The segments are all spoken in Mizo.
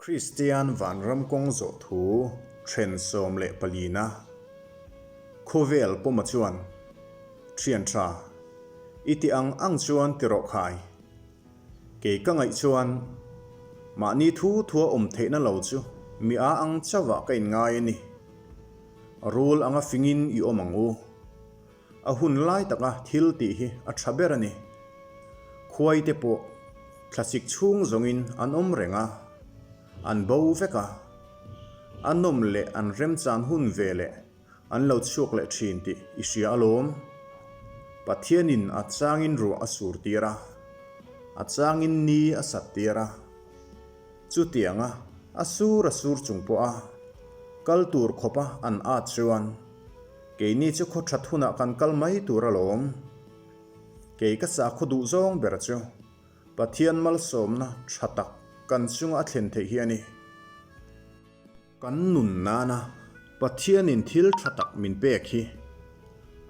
Kristian vanram kawng zawh thu then 14 na khawvel pawma chuan thian tha i ti ang ang chuan ti rawh khai. Kei ka ngaih chuan mahni thu thua awm theihna lo chu mi a ang chauhah ka inngai a ni. Rul anga fingin i awm ang u. A hun lai taka thil tih hi a tha ber a ni. Khuai te pawh thlasik chhung zawngin an awm reng a, an bo vek a. A nawm leh an remchan hun ve leh an lo chhuak leh thin tih i hria alawm. Pathianin a changin ruah a sur tir a, a changin ni a sat tir a. Chutianga a sur a sur chung pawha kal tur khawpa an at chuan keini chu khaw that hunah kan kal mai tur alawm. Kei ka sakhaw duh zawng ber chu Pathian malsawmna tha tak kan chunga a thlen theih hi a ni. Kan nun nana Pathianin thil tha tak min pek hi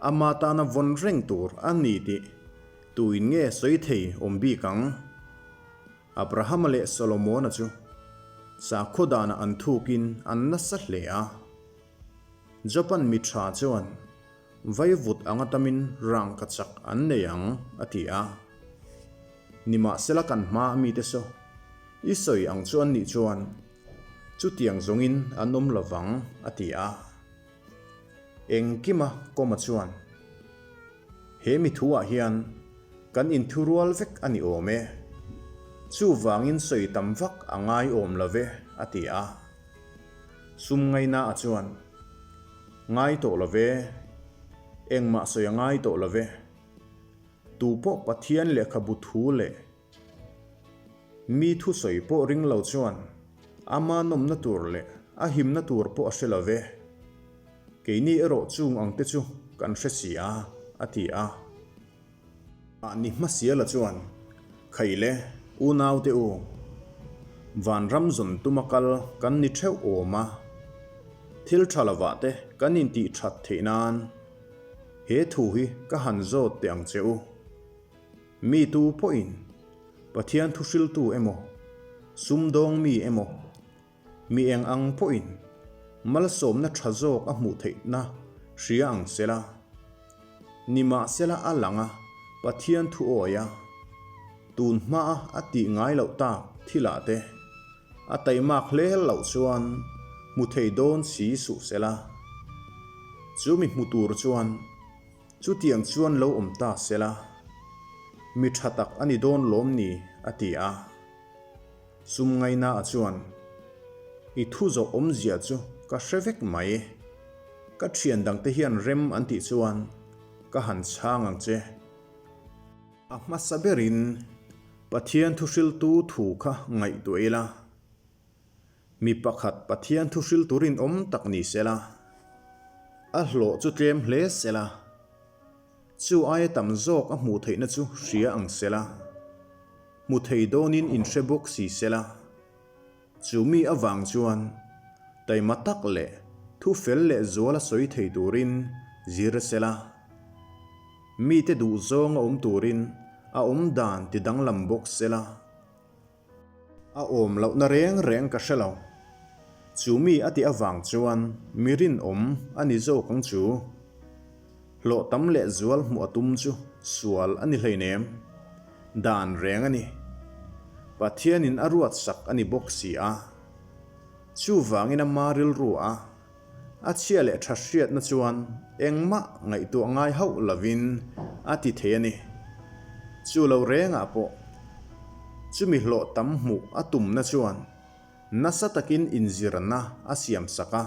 ama tana vawn reng tur a ni tih tuin nge sawi thei awm bik ang? Abrahama leh Solomona chu sakhaw danah an thukin an nasa hle a. Japan mi tha chuan vaivut anga tamin rangka chak an nei ang a ti a. Nimahsela kan hma a mite saw i sawi ang chu an nih chuan chutiang zawngin an awm lovang a ti a. Engkima kawma chuan He mi thuah hian kan inthurual vek a ni awm e. Chuvangin sawi tam vak a ngai awm lo ve, a ti a. Sum ngaina a chuan, Ngai tawh lo ve, engmah sawi a ngai tawh lo ve. Tu pawh Pathian lehkhabu thu leh mi thusawi pawh ring lo chuan ama nawmna tur leh a himna tur pawh a hre lo ve. Keini erawh chung ang te chu kan hre si a, a ti a. Mahni hmasiala chuan, Khaile, unaute u, vanram zawn tuma kal kan ni theuh awm a, thil tha lovah te kan intih that theih nan he thu hi ka han zawt teh ang che u. Mi tu pawhin Pathian thuhriltu emaw, sumdawng mi emaw, Mi eng ang pawhin malsawmna tha zawk a hmuh theihna hria ang sela. Nimahsela a lang a, Pathian thu awi a, tun hmaa a tih ngai loh tak thilah te a taimak hle loh chuan hmu thei dawn si suh sela. Chu mi hmu tur chuan chutiang chuan lo awm ta sela, mi tha tak a ni dawn lawm ni a ti a. Sum ngaina a chuan, I thu zawh awmzia chu ka hre vek mai. Ka thian dangte hian rem an tih chuan ka han chhang ang che. A hmasa berin Pathian thuhriltu thu kha ngaihtuah ila, mi pakhat Pathian thuhriltu rinawm tak ni sela, a hlawh chu tlem hle sela, Chu aia tam zawk a hmuh theihna chu hria ang sela, hmu thei dawnin inhre bawk si sela. Chu mi avang chuan taima tak leh thu fel leh zuala sawi thei turin zir sela. Mite duh zawng a awm turin a awm dan ti danglam bawk sela. A awm lohna reng reng ka hre lo. Chu mi a tih avang chuan mi rinawm a ni zawk ang chu. Hlawh tam leh zual hmuh a tum chu sual a ni hleinem. Dan reng a ni. Pathianin a ruat sak a ni bawk si a. Chuvangin a ma rilru a A chhia leh tha hriatna chuan engmah ngaihtuah ngai hauh lovin a ti thei a ni. Chu lo rengah pawh chumi hlawh tam hmuh a tumna chuan nasa takin inzirna a siam sak a,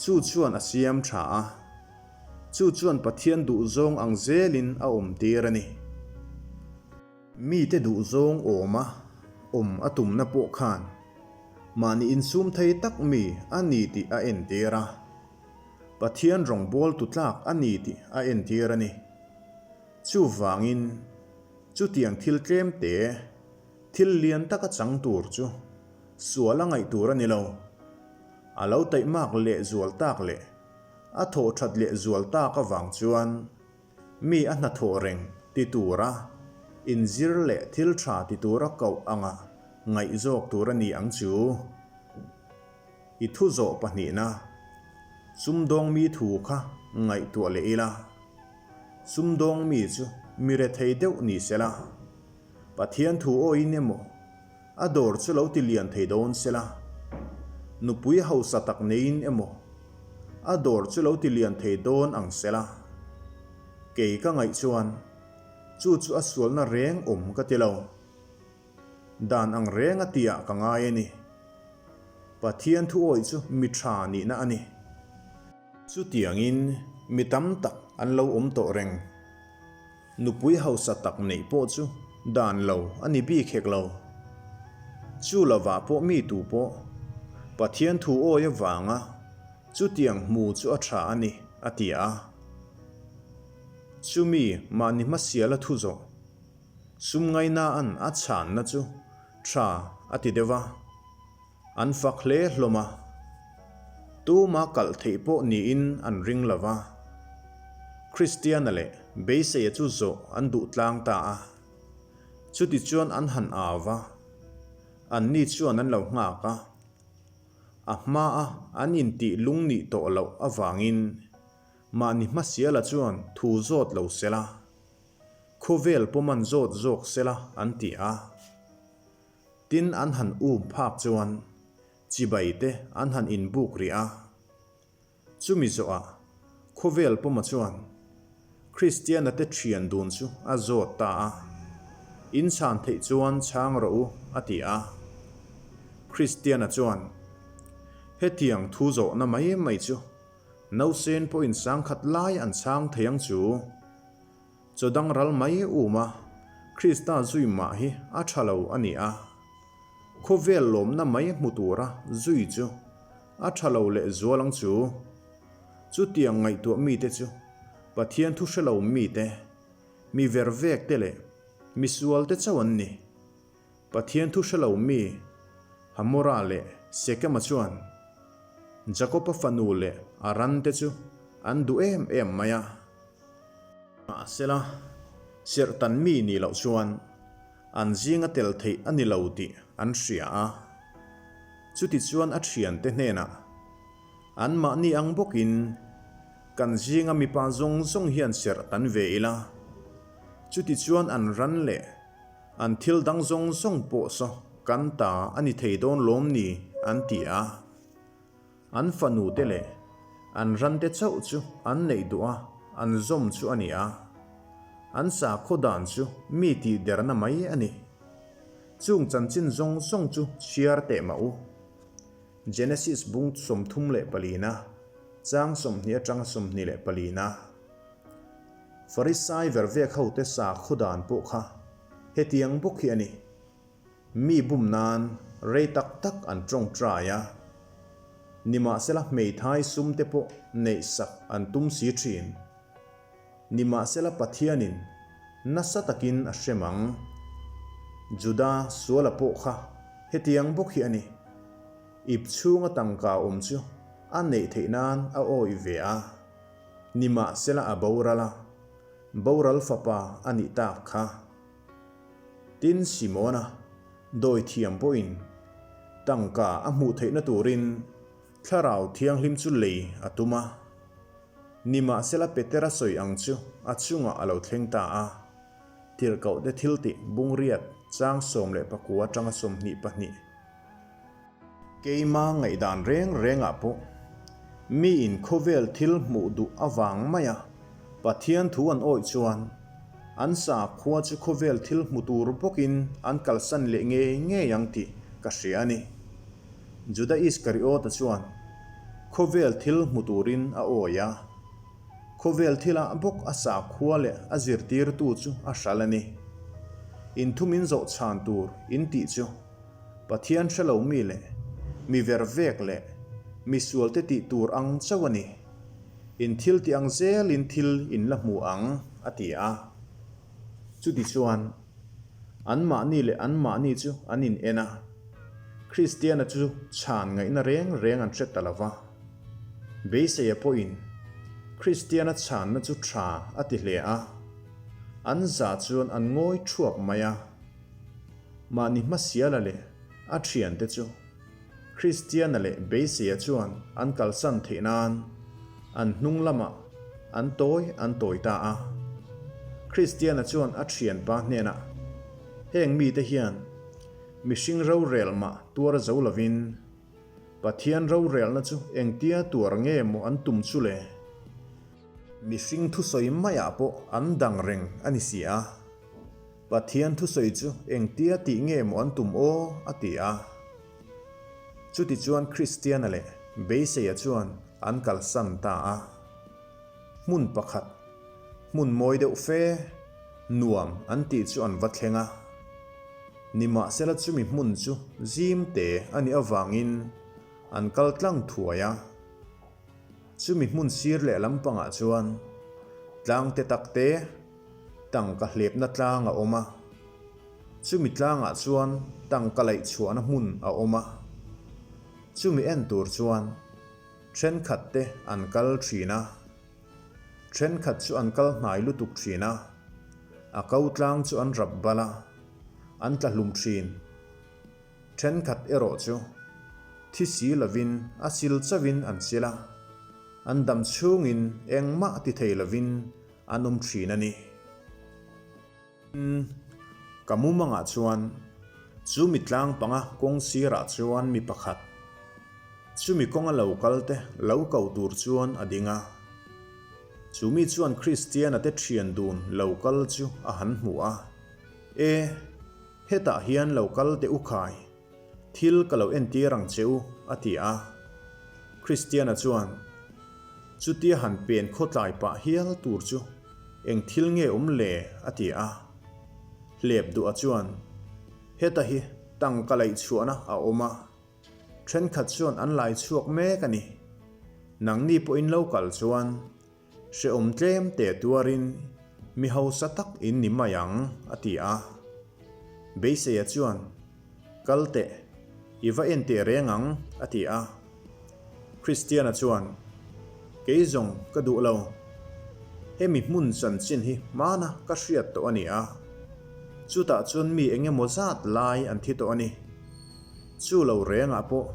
chu chuan a siam tha a, chu chuan Pathian duhzawng ang zelin a awmtir a ni. Mite duhzawng awma awm a tumna pawh khan mahni insum thei tak mi a ni tih a entir a, Pathian rawngbawltu tlak a ni tih a entir a ni. Chuvangin, chutiang thil tlemte, thil lian taka chang tur chu sual a ngaih tur a ni lo. A lo taihmak lehzual tak leh a thawhthat lehzual tak avang chuan, Mi a hnathawh reng ti tura inzir leh thil tha ti tura koh anga Ngaih zawk tur a ni ang chu. I thu zawh pahnihna, sumdawng mi thu kha ngaihtuah leh ila. Sumdawng mi chu mi rethei deuh ni sela, Pathian thu awiin emaw a dawr chu lo ti lian thei dawn sela, nupui hausa tak neiin emaw a dawr chu lo ti lian thei dawn ang sela. Kei ka ngaih chuan chu chu a sualna reng awm ka ti lo. Dan ang reng a tihah ka ngai a ni. Pathian thu awih chu mi tha nihna a ni. Chutiangin mi tam tak an lo awm tawh reng. Nupui hausa tak neih pawh chu dan lo a ni bik hek lo. Chu lovah pawh mi tu pawh Pathian thu awih avanga chutiang hmu chu a tha a ni, a ti a. Chumi mahni hmasiala thu zawh Sum ngaina'n a chhanna chu tha a ti deuh a, an fak hle hlawm a. Tuma kalh theih pawh niin an ring lo va. Kristiana leh Beiseia chu zawh an duh tlang ta a. Chutichuan an han au va, anni chuan an lo nghak a. A hmaa an intih lung nih tawh loh avangin mahni hmasiala chuan thu zawt lo sela. Khawvel pawm an zawt zawk sela an ti a. Tin an han um phak chuan chibai te an han inbuk rih a. Chumi zawhah khawvel pawma chuan Kristiana te thian dun chu a zawt ta a. In chhan theih chuan chhang rawh u a ti a. Kristiana chuan hetiang thu zawhna mai mai chu Nausen pawhin sangkhat lai an chhang thei ang chu. Chaw dang ral mai um a, Krista zui mah hi a tha lo a ni a. Khawvel lawmna mai hmu tura zui chu a tha lo leh zual ang chu. Chutiang ngaihtuah mite chu Pathian thu hre lo mite, mi vervek te leh misual te chauh an ni. Pathian thu hre lo mi Hamora leh Sekema chuan Jakoba fanu leh a rante chu an duh em em mai a. Mahsela, serhtan mi nih loh chuan an zinga tel theih a ni lo tih an hria a. Chutichuan a thiante hnenah, Anmahni ang bawkin kan zinga mipa zawng zawng hian serhtan ve ila, chutichuan an ran leh An thil dang zawng zawng pawh saw kan ta a ni thei dawn lawm ni an ti a. An fanu te leh an ran te chauh chu an neih duh a, an zawm chu a ni a. An sakhaw dan chu mi tih derna mai a ni. Chung chanchin zawng zawng chu chhiar teh mah u. Genesis bung 34na, chang 20 atanga 24na. Farisai vervek hote sakhaw dan pawh kha hetiang bawk hi a ni. Mi bum nan rei tak tak an tawngtai a, nimahsela hmeithai sum te pawh neihsak an tum si thin. Nimahsela Pathianin nasa takin a hrem ang. Juda suala pawh kha hetiang bawk hi a ni. Ip chhunga tangka awm chu a neih theih nan a awih ve a. Nimahsela a boral a, boral fapa a nih tak kha. Tin, Simona, dawi thiam pawhin tangka a hmuh theihna turin Thlarau Thianghlim chu lei a tum a. Nimahsela Petera sawi ang chu a chungah a lo thleng ta a, Tirhkohte thiltih bungriat chang 19 atanga 22. Keima ngaihdan reng rengah pawh miin khawvel thil hmuh duh avang maia Pathian thu an awih chuan an sakhua chu khawvel thil hmu tur bawkin an kalsan leh ngei ngei ang tih ka hria a ni. Juda Iskariota chuan khawvel thil hmu turin a awih a, khawvel thilah bawk a sakhua leh a zirtirtu chu a hral a ni. Inthumin zawhchhan tur in tih chu. Pathian hre lo mi leh mi vervek leh mi sualte tih tur ang chauh a ni. In thil tih ang zelin thil in la hmu ang, a ti a. Chutichuan, anmahni leh anmahni chu an in en a, Kristiana chu chhan ngaihna reng reng an hre ta lo va. Beiseia pawhin Kristiana chhanna chu tha a ti hle a, an za chuan an ngawi thuap mai a. Mahni hmasiala leh. A thiante chu Kristiana leh Beiseia chuan an kalsan theih nan an hnung lamah an tawi an tawi ta a. Kristiana chuan a thianpa hnenah, Heng mite hian mihring rorel mah tuar zo lovin Pathian rorelna chu engtia tuar nge maw an tum chu le? Mihring thusawi maiah pawh an dang reng a ni si a. Pathian thusawi chu engtia tih nge maw an tum aw? a ti a. Chutichuan Kristiana leh Beiseia chuan an kalsan ta a. Hmun pakhat, hmun mawi deuh fe, nuam an tih chu an va thleng a. Nimahsela chumi hmun chu zim te a nih avangin an kal tlang thuai a. Chumi hmun sir leh lampangah chuan tlang te tak te, tangka hlepna tlang a awm a. Chumi tlangah chuan tangka laih chhuahna hmun a awm a. Chumi en tur chuan thenkhat te an kal thin a. Thenkhat chu an kal hnai lutuk thin a. A ko tlang chu an rap bal a, an tla hlum thin. Thenkhat erawh chu thi si lovin a sil chauhin an sil a, an dam chhungin engmah ti thei lovin an awm thin a ni. Ka mumangah chuan chu mi tlang panga kawng sirah chuan mi pakhat, chumi kawnga lo kal te lo ko tur chuan a ding a. Chu mi chuan Kristiana te thian dun lo kal chu a han hmu a, E, hetah hian lo kal teh u khai, Thil ka lo entir ang che u, a ti a. Kristiana chuan, Chutia han pen khawtlai pah hial tur chu eng thil nge awm le? a ti a. Hlep duha chuan, Heta hi tangka laih chhuahna a awm a, thenkhat chuan an lai chhuak mek a ni. Nangni pawhin lo kal chuan Hrehawm tlem teh tuarin mi hausa tak in ni mai ang, a ti a. Beiseia chuan, Kal teh, i va en teh reng ang, a ti a. Kristiana chuan, Kei zawng ka duh lo. Hemi hmun chanchin hi hmana ka hriat tawh a ni a. Chutah chuan mi eng emaw zat lai an thi tawh a ni. Chu lo rengah pawh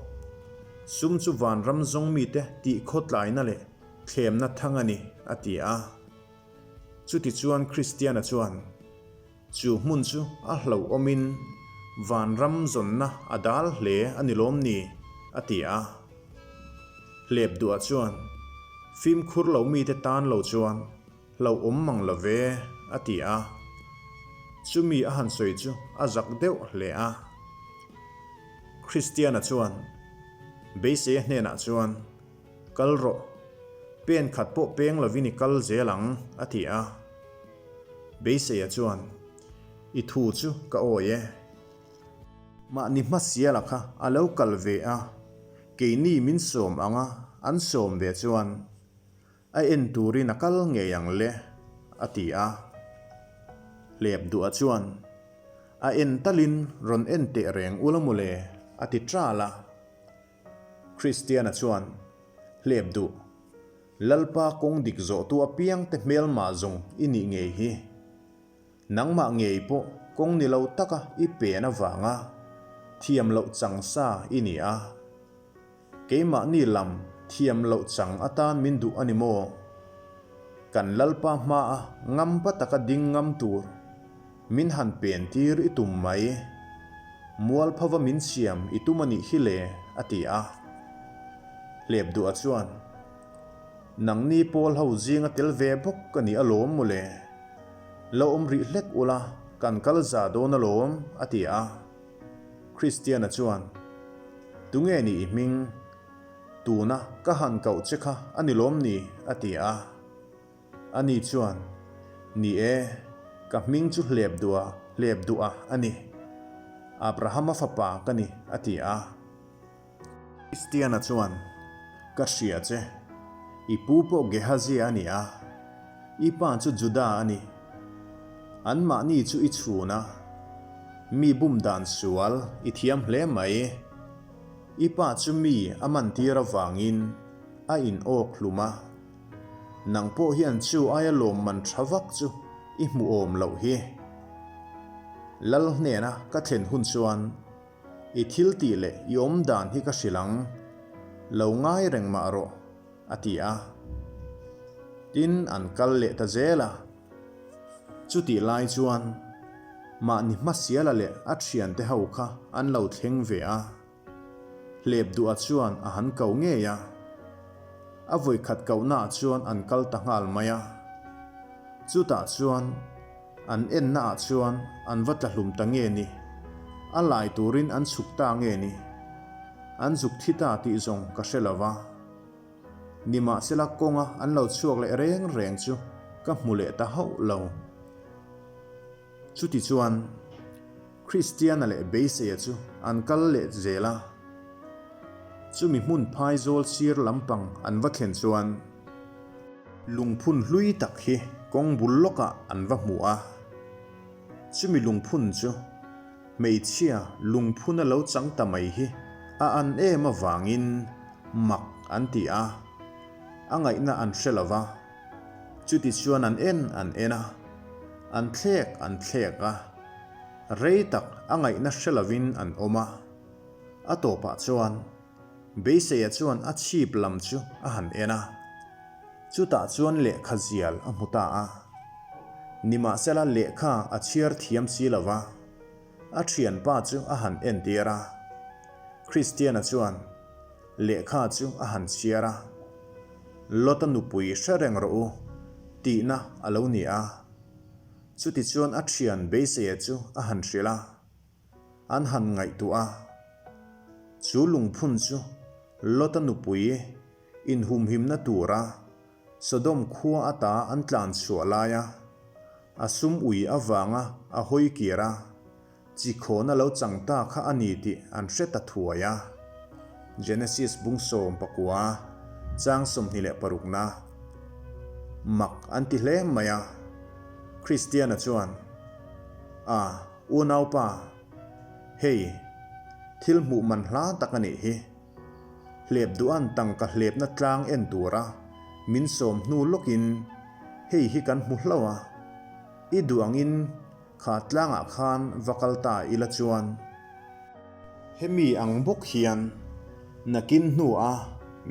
sum chu vanram zawng mite tih khawtlaina leh Thlemna thang a ni, a ti a. Chutichuan Kristiana chuan, Chu hmun chu a hlauhawmin vanram zawnna a dal hle a ni lawm ni? a ti a. Hlep duah chuan, Fimkhur lo mite tan lo chuan hlauhawm mang lo ve, a ti a. Chumi a han sawi chu a zak deuh hle a. Kristiana chuan Beiseia hnenah chuan, Kal rawh, pen khat pawh peng lovin i kal zel ang, a ti a. Beiseia chuan, I thu chu ka awi e. Mahni hmasiala kha a lo kal ve a, keini min sawm ang a, an sawm ve chuan a en turin a kal ngei ang le, a ti a. Hlep duah chuan, A en talin rawn en teh reng ula mawle, a ti ṭal a. Kristiana chuan, Hlep duh, Lalpa kawng dik zawhtu apiangte hmelmah zawng i nih ngei hi. Nangmah ngei pawh kawng ni lo taka i pen avanga thiam loh chang sa i ni a. Keimahni lam thiam loh chang atan min duh a ni maw? Kan Lalpa hmaa ngampa taka ding ngam tur Min han pen tir i tum mai. Mualphova min siam i tum a nih hi le, a ti a. Hlep duah chuan, Nangni pawl ho zinga tel ve bawk ka ni alawm mawle. Lo awm rih hlek ula, kan kal za dawn alawm, a ti a. Kristiana chuan, Tunge ni i hming? Tuna ka han koh che kha a ni lawm ni? a ti a. Ani chuan, Ni e, ka hming chu hlep duha hlep duha a ni. Abrahama fapa ka ni, a ti a. Kristiana chuan, Ka hria che, i pu pawh Gehazi a ni a, i pa chu Juda a ni. Anmahni chu i chhun a, mi bum dan sual i thiam hle mai. I pa chu mi a mantir avangin a inawk hlum a. Nang pawh hian chu aia lawmman tha vak chu i hmu awm loh hi. Lal hnena ka thlen hun chuan. I thil tih leh i awm dan hi ka hrilh ang, lo ngai reng mah rawh, a ti a. Tin, an kal leh ta zel a. Chutih lai chuan mahni hmasiala leh a thiante ho kha an lo thleng ve a. Hlep duha chuan a han ko ngei a. A vawikhat kohnaah chuan an kal ta nghal mai a. Chutah chuan an ennaah chuan an va tla hlum ta nge ni? A lai turin an chhuk ta nge ni? An zuk thi ta tih zawng ka hre lo va. Nimahsela kawnga an lo chhuak leh reng reng chu ka hmu leh ta hauh lo. Chutichuan, Kristiana leh Beiseia chu an kal leh zel a. Chumi hmun phaizawl sir lampang an va thlen chuan, lungphun hlui tak hi kawng bul lawkah an va hmu a. Chumi lungphun chu hmeichhia lungphuna lo chang ta mai hi a an em avangin mak an ti a, a ngaihna an hre lo va. Chutichuan an en an en a, an thlek an thlek a, rei tak a ngaihna hre lovin an awm a. A tawpah chuan Beiseia chuan a chhip lam chu a han en a, chutah chuan lehkha zial a hmu ta a. Nimahsela lehkha a chhiar thiam si lo va, a thianpa chu a han entir a. Kristiana chuan lehkha chu a han chhiar a, Lota nupui hre reng rawh u, tihna a lo ni a. Chutichuan a thian Beiseia chu a han hrilh a. An han ngaihtuah a, chu lungphun chu Lota nupui inhumhimna tura Sodom khua ata an tlan chhuah laia a sum ui avanga a hawi kir a, chi khawna lo chang ta kha a ni tih an hre ta thuai a. Genesis bung 19, chang 26 na mak an ti hle mai a. Kristiana chuan, A. Unaupa, hei, thil hmuh man hla tak a nih hi. Hlep duhan tangka hlepna tlang en tura min sawm hnu lawkin hei hi kan hmu hlauh a, i duh angin kha tlangah khan va kal ta ila chuan. Hemi ang bawk hian nakin hnua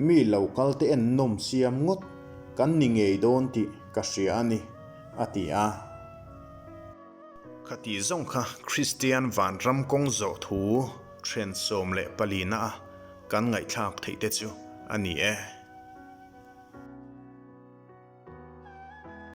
mi lo kal te en nawm siam ngawt kan ni ngei dawn tih ka hria a ni, a ti a. Khati zawng kha Kristian vanram kawng zawh thu then 14 na a kan ngaihthlak theih te chu a ni e.